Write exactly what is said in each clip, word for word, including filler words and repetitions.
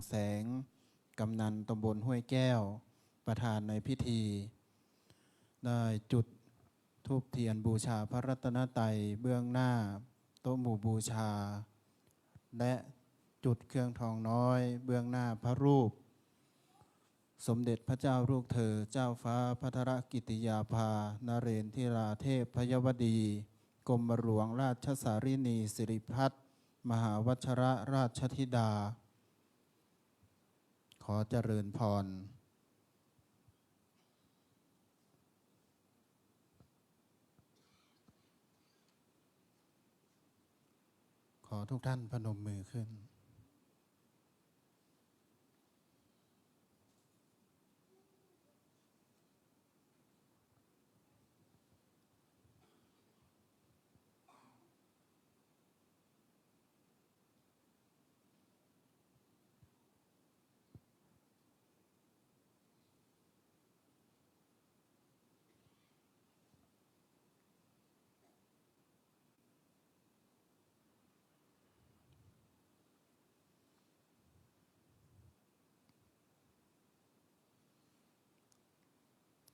แสง กำนันตำบลห้วยแก้ว ประธานในพิธี ได้จุดธูปเทียนบูชาพระรัตนตรัยเบื้องหน้าโต๊ะหมู่บูชา และจุดเครื่องทองน้อยเบื้องหน้าพระรูป สมเด็จพระเจ้าลูกเธอเจ้าฟ้าภัทรกิติยาภานเรนทิราเทพพยวดี กรมหลวงราชสารินีสิริพัฒน์ มหาวัชรราชธิดา ขอเจริญพร ขอทุกท่านพนมมือขึ้น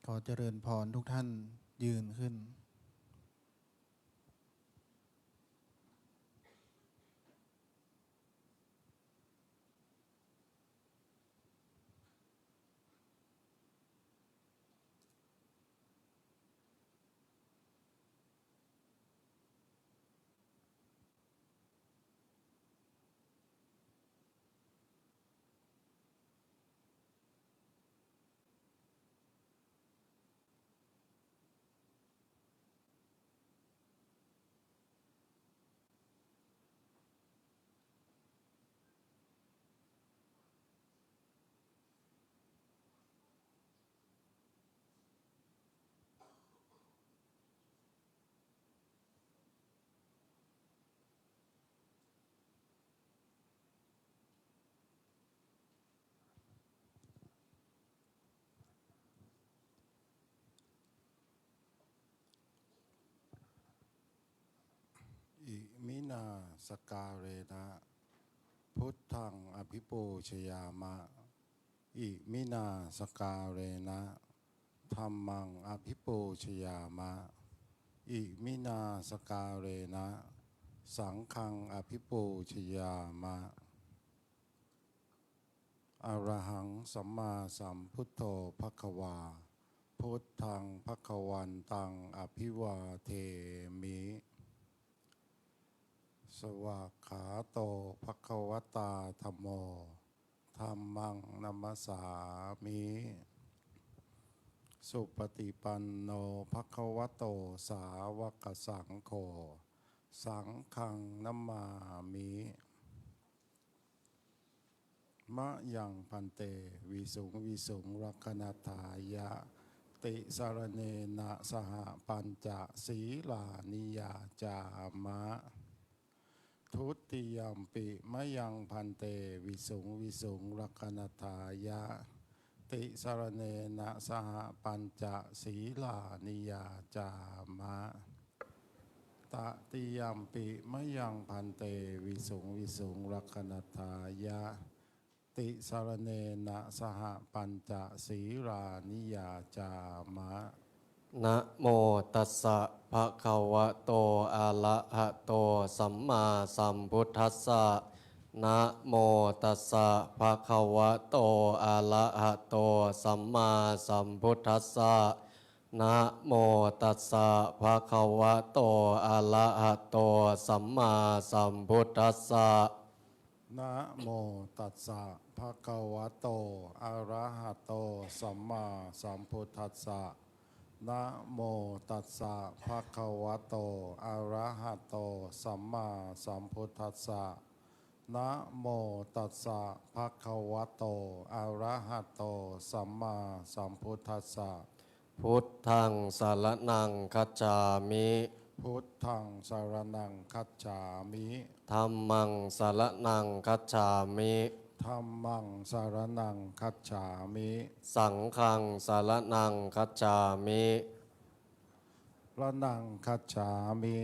ขอเจริญพร ทุกท่านยืนขึ้น Iminā sakkārena buddhaṃ abhipūjayāma. Iminā sakkārena dhammaṃ abhipūjayāma. Iminā sakkārena saṅghaṃ abhipūjayāma. Arahaṃ sammāsambuddho bhagavā. Buddhaṃ bhagavantaṃ abhivādemi. Svākkhāto bhagavatā dhammo. Dhammaṃ namassāmi. Supaṭipanno bhagavato sāvakasaṅgho. Saṅghaṃ namāmi. Mayaṃ bhante visuṃ visuṃ rakkhaṇatthāya tisaraṇena saha pañca sīlāni yācāma. Dutiyampi mayaṃ bhante visuṃ visuṃ rakkhaṇatthāya tisaraṇena saha pañca sīlāni yācāma. Tatiyampi mayaṃ bhante visuṃ visuṃ rakkhaṇatthāya tisaraṇena saha pañca sīlāni yācāma. Namo tassa bhagavato arahato sammāsambuddhassa. Namo tassa bhagavato arahato sammāsambuddhassa. Namo tassa bhagavato arahato sammāsambuddhassa. Namo tassa bhagavato arahato sammāsambuddhassa. Namo tassa bhagavato arahato sammāsambuddhassa. Namo tassa bhagavato arahato sammāsambuddhassa. Buddhaṃ saraṇaṃ gacchāmi. Buddhaṃ saraṇaṃ gacchāmi. Dhammaṃ saraṇaṃ gacchāmi. Dhammaṃ saraṇaṃ gacchāmi. Saṅghaṃ saraṇaṃ gacchāmi. Raṇaṃ gacchāmi.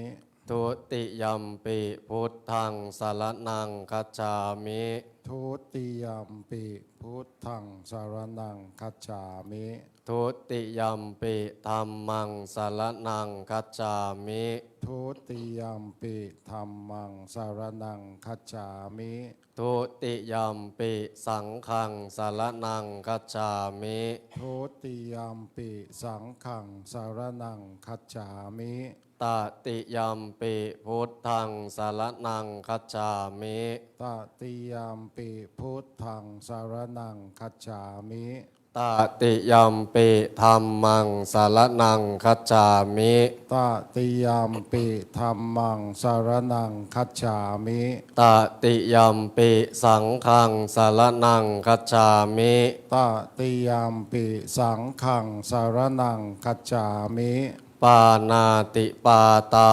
Dutiyampi buddhaṃ saraṇaṃ gacchāmi. Dutiyampi buddhaṃ saraṇaṃ gacchāmi. Dutiyampi dhammaṃ saraṇaṃ gacchāmi. Dutiyampi dhammaṃ saraṇaṃ gacchāmi. Dutiyampi saṅghaṃ saraṇaṃ gacchāmi. Dutiyampi saṅghaṃ saraṇaṃ gacchāmi. Tatiyampi buddhaṃ saraṇaṃ gacchāmi. Tatiyampi buddhaṃ saraṇaṃ gacchāmi. Tatiyampi dhammaṃ saraṇaṃ gacchāmi. Tatiyampi dhammaṃ saraṇaṃ gacchāmi. Tatiyampi saṅghaṃ saraṇaṃ gacchāmi. Tatiyampi saṅghaṃ saraṇaṃ gacchāmi. Pāṇātipātā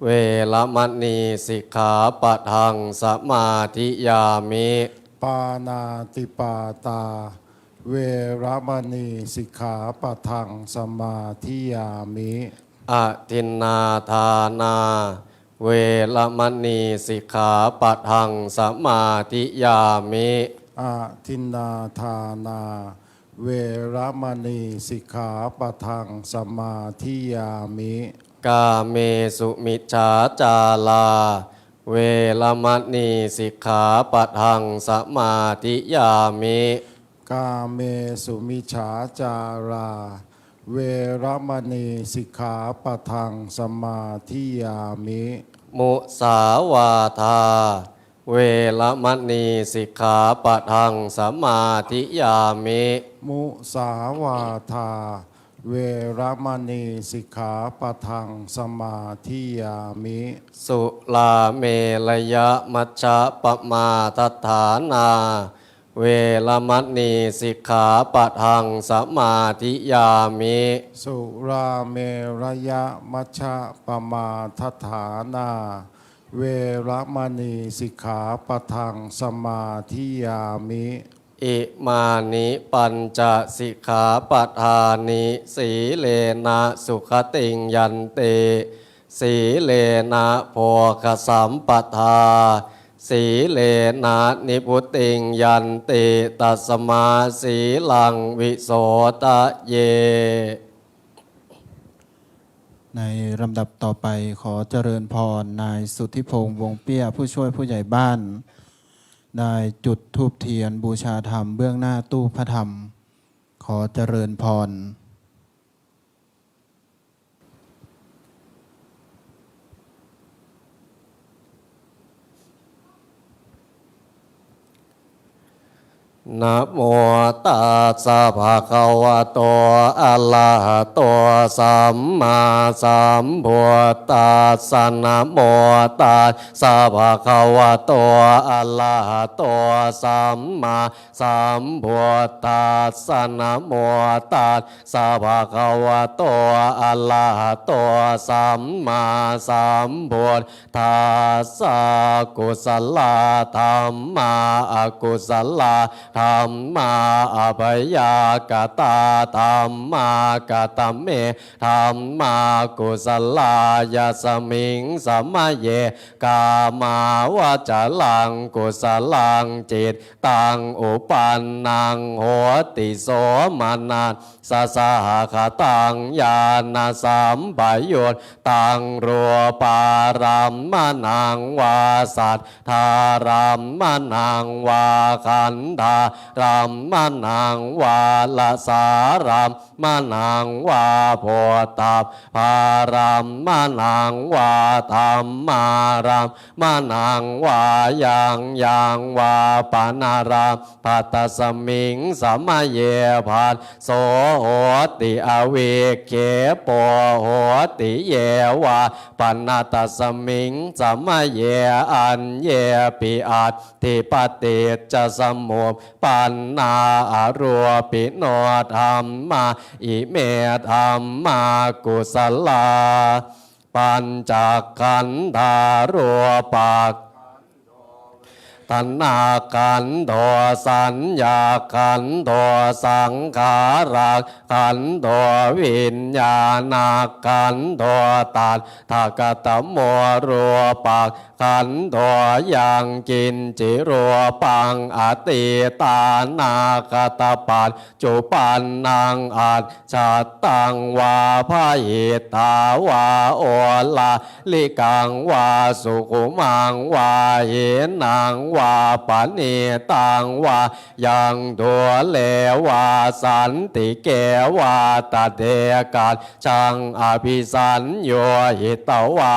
veramaṇī sikkhāpadaṃ samādiyāmi. Pāṇātipātā veramaṇī sikkhāpadaṃ samādiyāmi. Adinnādānā veramaṇī sikkhāpadaṃ samādiyāmi. Adinnādānā veramaṇī sikkhāpadaṃ samādiyāmi. Kāmesu micchācārā veramaṇī sikkhāpadaṃ samādiyāmi. Kāmesu micchācārā veramaṇī sikkhāpadaṃ samādiyāmi. Musāvādā veramaṇī sikkhāpadaṃ samādiyāmi. Musāvādā veramaṇī sikkhāpadaṃ samādiyāmi. Surāmerayamajjapamādaṭṭhānā veramaṇī sikkhāpadaṃ samādiyāmi. Surāmerayamajjapamādaṭṭhānā veramaṇī sikkhāpadaṃ samādiyāmi. Imāni pañca sikkhāpadāni. Sīlena sugatiṃ yanti, sīlena bhogasampadā, sīlena nibbutiṃ yanti, tasmā sīlaṃ visodhaye. ในลำดับต่อไปขอเจริญพรนายสุทธิพงษ์ วงเปี้ย ผู้ช่วยผู้ใหญ่บ้าน ได้จุดธูปเทียนบูชาธรรมเบื้องหน้าตู้พระธรรม ขอเจริญพร Namo tassa bhagavato arahato sammāsambuddhassa. Namo tassa bhagavato arahato sammāsambuddhassa. Namo tassa bhagavato arahato sammāsambuddhassa. Kusalā dhammā, akusalā dhammā, abyākatā dhammā. Katame dhammā kusalā? Yasmiṃ samaye kāmāvacaraṃ kusalaṃ cittaṃ uppannaṃ hoti somana ssasahagataṃ ñāṇasampayuttaṃ rūpārammaṇaṃ vā saddārammaṇaṃ vā gandhārammaṇaṃ vā rasārammaṇaṃ vā phoṭṭhabbārammaṇaṃ vā dhammāram maṇaṃ vā yaṃ yaṃ vā pana labha, tasmiṃ samaye phasso hoti, avikkhepo hoti, ye vā pana tasmiṃ samaye aññepi atthi paṭiccasamu ppannā arūpino dhammā, ime dhammā kusalā. Pañcakkhandhā rūpakkhandho, vedanākkhandho, saññākkhandho, saṅkhārakkhandho, viññāṇakkhandho. Tattha katamo rūpakkhandho? Yaṅkiñci rūpaṃ atītānāgatapac cuppannaṃ ajjhattaṃ vā bahiddhā vā oḷārikaṃ vā sukhumaṃ vā hīnaṃ vā paṇītaṃ vā yaṃ dūre vā santike vā tadekajjhaṃ abhisaññūhitvā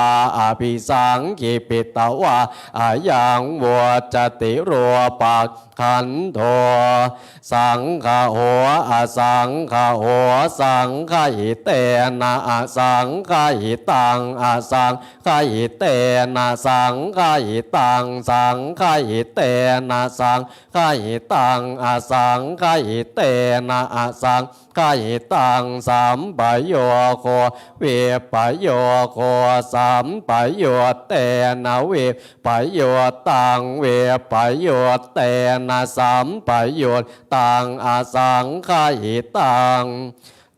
abhisaṅkhipitvā ayaṃ vuccati rūpakkhandho. Saṅgaho asaṅgaho, saṅgahitena asaṅgahitaṃ, asaṅgahitena saṅgahitaṃ, saṅgahitena saṅgahitaṃ, asaṅgahitena asaṅgahitaṃ, sampayogo vippayogo, sampayuttena vip payuttaṃ, vippayuttena sampayuttaṃ, asaṅgahitaṃ.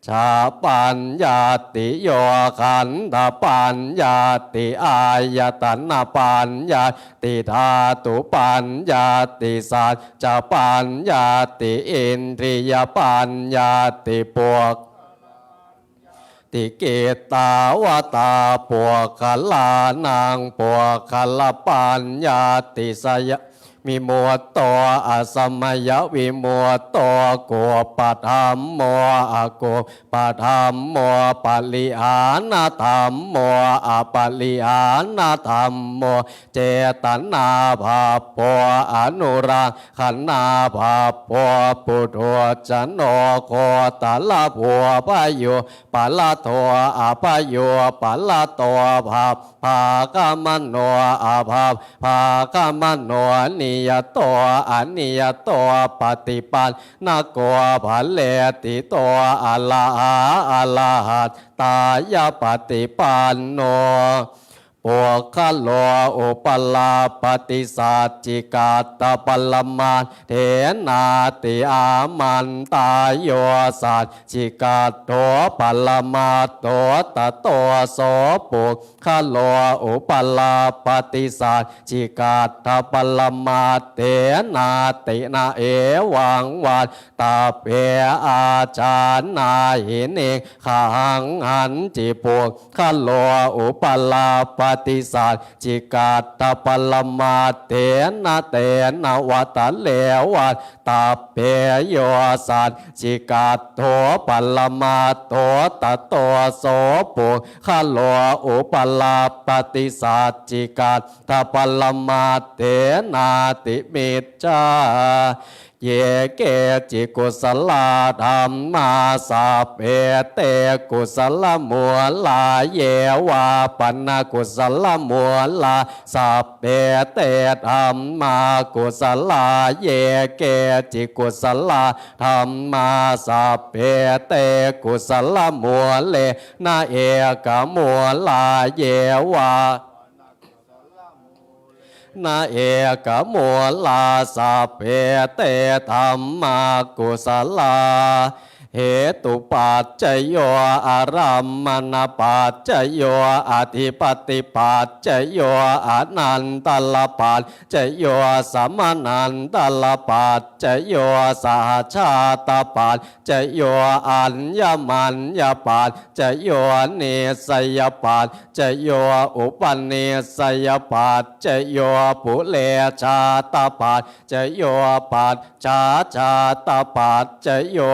Cha paññatti, yo khandhapaññatti, āyatanapaññatti, dhātupaññatti, saccapaññatti, indriyapaññatti, puk ti. Kittāvatā puggalānaṃ puggalapaññatti. Sayavimutto asamayavimutto, kuppadhammo akuppadhammo, parihānadhammo aparihānadhammo, cetanābhabbo anurakkhanābhabbo, puthujjano gotrabhū bhayū parato abhayūparato, bhabbāgamano abhabbāgamano, niyato aniyato, paṭipannako phale ṭhito, arahā arahattāya paṭipanno. Puggalo upalabbhati saccikaṭṭhaparamaṭṭhenāti? Āmantā. Yo sac cikaṭṭho paramattho, tato so puggalo upalabbhati saccikaṭṭhaparamaṭṭhenāti. Na evaṃ vattabbe. Ājānāhi niggāhaṃ. Hañci puggalo upalabbhati saccikaṭṭhaparamaṭṭhena, tena vata re vat tabbe. Yo saccikaṭṭho paramattho, tato so puggalo upalabbhati saccikaṭṭhaparamaṭṭhenāti micchā. Ye keci kusalā dhammā, sabbe te kusalamūlā. Ye vā pana kusalamūlā, sabbe te dhammā kusalā. Ye keci kusalā dhammā, sabbe te kusalamūlena ekamūlā. Ye vā na ekamūlā, sabbe te dhammā kusalā. Hetupaccayo, ārammaṇapaccayo, adhipatipaccayo, anantarapaccayo, samanantarapaccayo, sahajātapaccayo, aññamaññapaccayo, nissayapaccayo, upanissayapaccayo, purejātapaccayo, pacchājātapaccayo,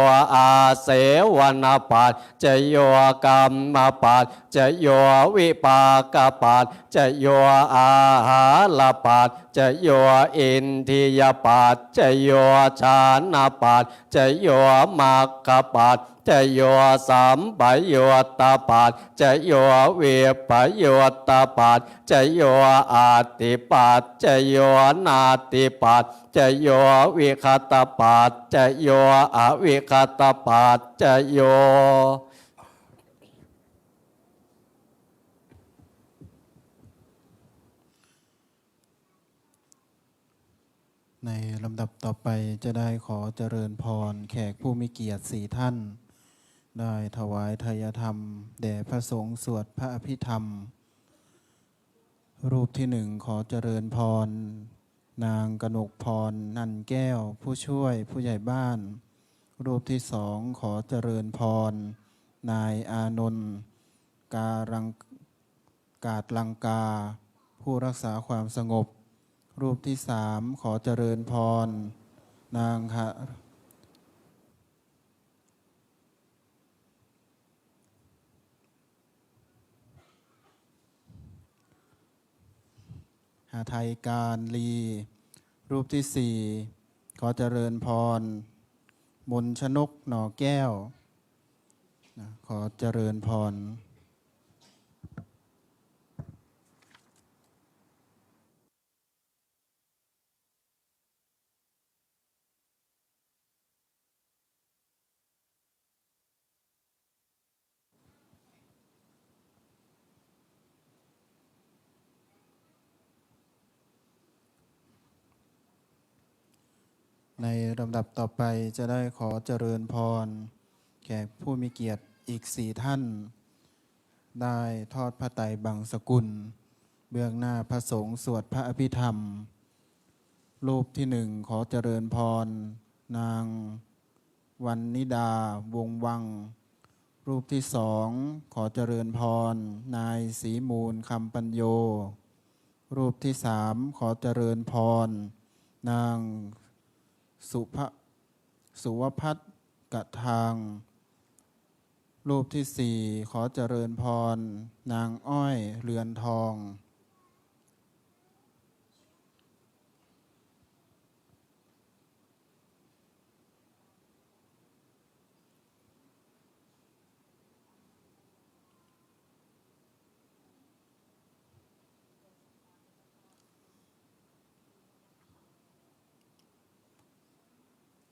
āsevanapaccayo, kammapaccayo, vipākapaccayo, āhārapaccayo, indriyapaccayo, jhānapaccayo, maggapaccayo, sampayuttapaccayo, vippayuttapaccayo, atthipaccayo, natthipaccayo, vigatapaccayo, avigatapaccayo. ในลำดับต่อไปจะได้ขอเจริญพรแขกผู้มีเกียรติสี่ท่าน ได้ถวายทายธรรมแด่พระสงฆ์สวดพระอภิธรรม รูปที่หนึ่งขอเจริญพร นางกนกพร นันแก้ว ผู้ช่วยผู้ใหญ่บ้าน รูปที่สองขอเจริญพร นายอานนท์ กาลัง กาดลังกา ผู้รักษาความสงบ รูปที่สามขอเจริญพร นางหะ หาไทยการลี รูปที่สี่ขอเจริญพร มนชนก หน่อแก้ว นะ ขอเจริญพร ในลำดับต่อไปจะได้ขอเจริญพร แขกผู้มีเกียรติอีกสี่ท่าน ได้ทอดผ้าไตรบังสกุล เบื้องหน้าพระสงฆ์สวดพระอภิธรรม รูปที่หนึ่งขอเจริญพร นางวันนิดา วงศ์วัง รูปที่สองขอเจริญพร นายศรีมูล คำปัญโย รูปที่สามขอเจริญพร นางสุภะ สุวพัฒน์ กะทาง รูปที่สี่ขอเจริญพร นางอ้อย เรือนทอง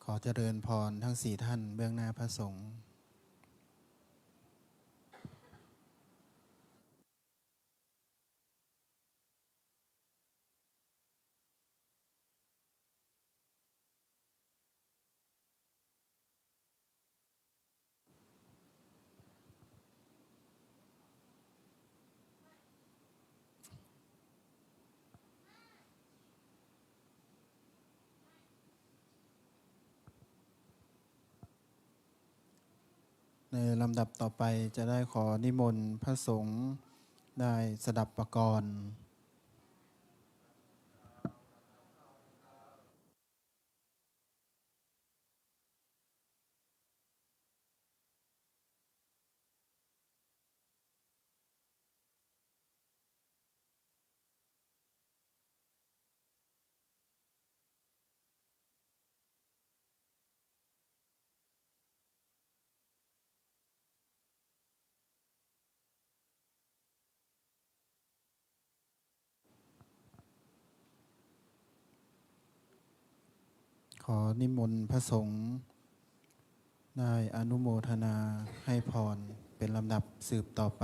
ขอเจริญพรทั้งสี่ท่านเบื้องหน้าพระสงฆ์ ในลำดับต่อไปจะได้ขอนิมนต์พระสงฆ์ได้สดับปกรณ์ ขอนิมนต์พระสงฆ์ได้อนุโมทนาให้พรเป็นลำดับสืบต่อไป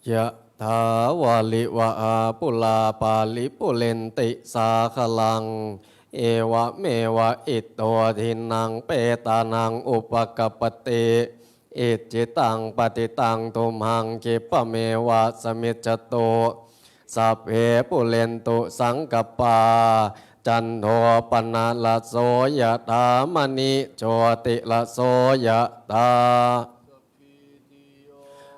Yathā vārivahā pūrā paripūrenti sāgaraṃ, evameva ito dinnaṃ petānaṃ upakappati. Icchitaṃ patthitaṃ tumhaṃ khippameva samijjhatu. Sabbe pūrentu saṅkappā, cando paṇṇaraso yathā, maṇi jotiraso yathā.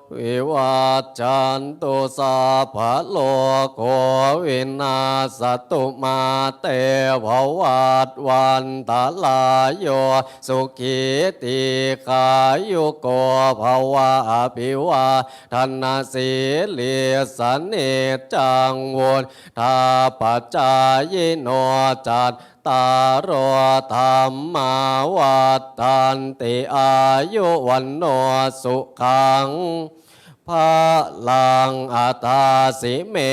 Vivajjantu sabbarogo vinassatu mā te bhavatvantarāyo sukhī dīghāyuko bhava. Abhivādanasīlissa niccaṃ vuḍḍhāpacāyino cattāro dhammā vaḍḍhanti āyu vaṇṇo sukhaṃ balaṃ. Adāsi me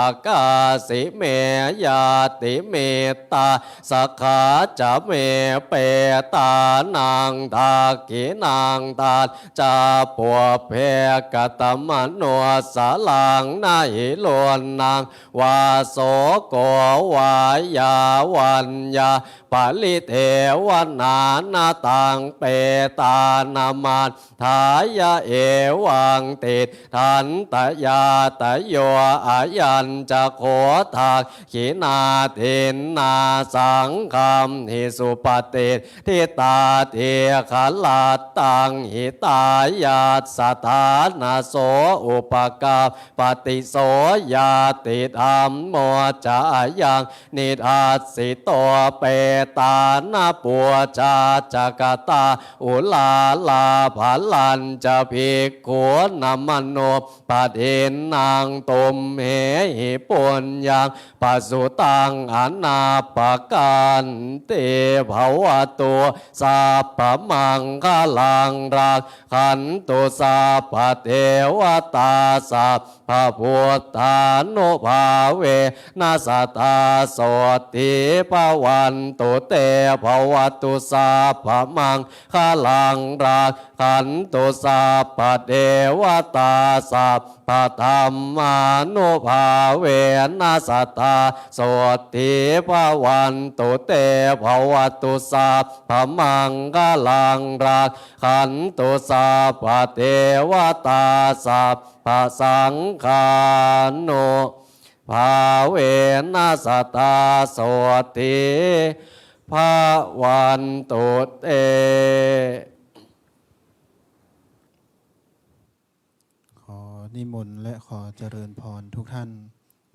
akāsi me ñātimittā sakhā ca me petānaṃ dakkhiṇaṃ dañ ca pubbe katamanussaraṃ. Na hi ruṇṇaṃ vā soko vā yā vaññā paridevanā na taṃ petānaman dhāya evaṃ tiṭṭhantañātayo. Ayañca kho dakkhiṇā dinnā saṅghamhi supatiṭṭhitā dīgharattaṃ hitāyassa ṭhānaso upakappati. So ñātidhammo ca ayaṃ nidassito petāna pūjā ca katā uḷārā balañca bhikkhūnamanuppadinnaṃ tumhehi puññaṃ pasutaṃ anappakanti. Bhavatu sabbamaṅgalaṃ rakkhantu sabbadevatā sab babuddhānubhāvena sadā sotthī bhavantu te. Bhavatu sabbamaṅgalaṃ rakkhantu sabbadevatā sabbadhammānubhāvena sadā sotthī bhavantu te. Bhavatu sabbamaṅgalaṃ rakkhantu sabbadevatā sab basaṅghānubhāvena sadā sotthī bhavantu te. ขอนิมนต์และขอเจริญพรทุกท่าน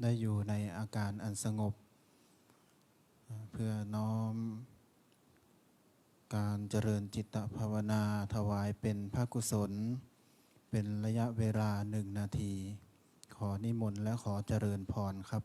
ได้อยู่ในอาการอันสงบ เพื่อน้อม การเจริญจิตตภาวนาถวายเป็นพระกุศล เป็นระยะเวลาหนึ่งนาที ขอนิมนต์และขอเจริญพรครับ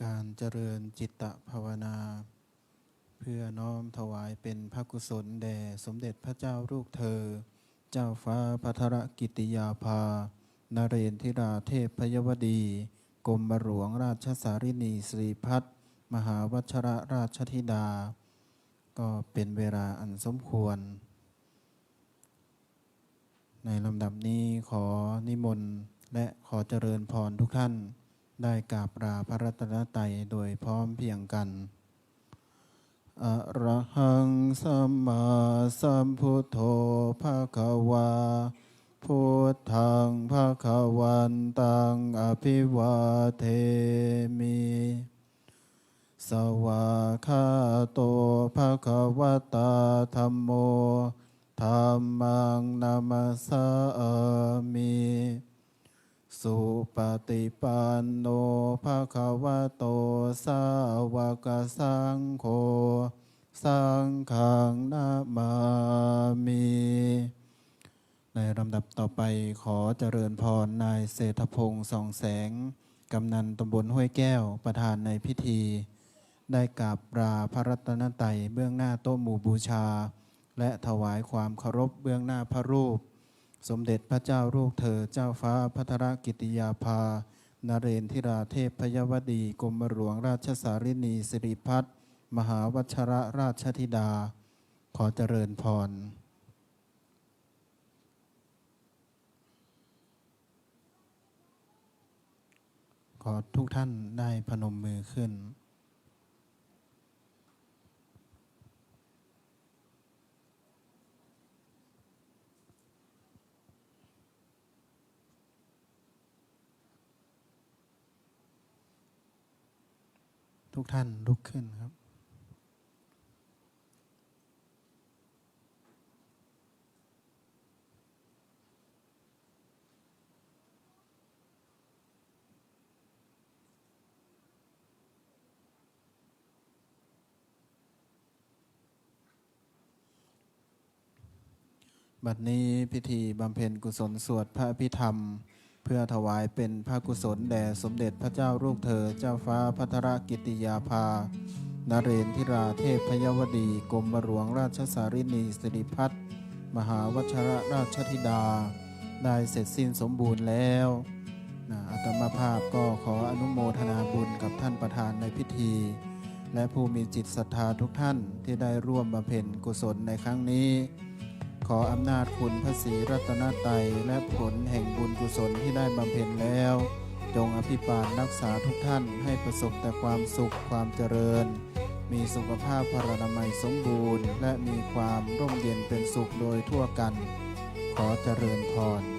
การเจริญจิตตภาวนา เพื่อน้อมถวายเป็นพระกุศลแด่สมเด็จพระเจ้าลูกเธอ เจ้าฟ้าภัทรกิติยาภา นเรนทิราเทพยวดี กรมหลวงราชสารินีสิริพัฒน์ มหาวัชรราชธิดา ก็เป็นเวลาอันสมควร ในลำดับนี้ขอนิมนต์และขอเจริญพรทุกท่าน ได้กราบลาพระรัตนตรัยโดยพร้อมเพรียงกัน Arahaṃ sammāsambuddho bhagavā, buddhaṃ bhagavantaṃ abhivādemi. Svākkhāto bhagavatā dhammo, dhammaṃ namassāmi. Supaṭipanno bhagavato sāvakasaṅgho, saṅghaṃ namāmi. ในลำดับต่อไปขอเจริญพรนายเศรษฐพงษ์ ส่องแสง กำนัลตำบลห้วยแก้ว ประธานในพิธี ได้กราบลาพระรัตนตรัยเบื้องหน้าโต๊ะหมู่บูชา และถวายความเคารพเบื้องหน้าพระรูป สมเด็จพระเจ้าลูกเธอเจ้าฟ้าภัทรกิติยาภา นเรนทิราเทพยวดี กรมหลวงราชสารินีสิริพัฒน์ มหาวัชรราชธิดา ขอเจริญพร ขอทุกท่านได้พนมมือขึ้น ทุกท่านลุกขึ้นครับ บัดนี้พิธีบำเพ็ญกุศลสวดพระอภิธรรม เพื่อถวายเป็นพระกุศลแด่สมเด็จพระเจ้าลูกเธอเจ้าฟ้าภัทรกิติยาภา นเรนทิราเทพยวดี กรมหลวงราชสารินีสิริพัฒน์ มหาวัชรราชธิดา ได้เสร็จสิ้นสมบูรณ์แล้ว นะ อาตมาภาพก็ขออนุโมทนาบุญกับท่านประธานในพิธี และผู้มีจิตศรัทธาทุกท่านที่ได้ร่วมบำเพ็ญกุศลในครั้งนี้ ขออำนาจคุณพระศรีรัตนตรัย และผลแห่งบุญกุศลที่ได้บำเพ็ญแล้ว จงอภิบาลรักษาทุกท่านให้ประสบแต่ความสุขความเจริญ มีสุขภาพพลานามัยสมบูรณ์ และมีความร่มเย็นเป็นสุขโดยทั่วกัน ขอเจริญพร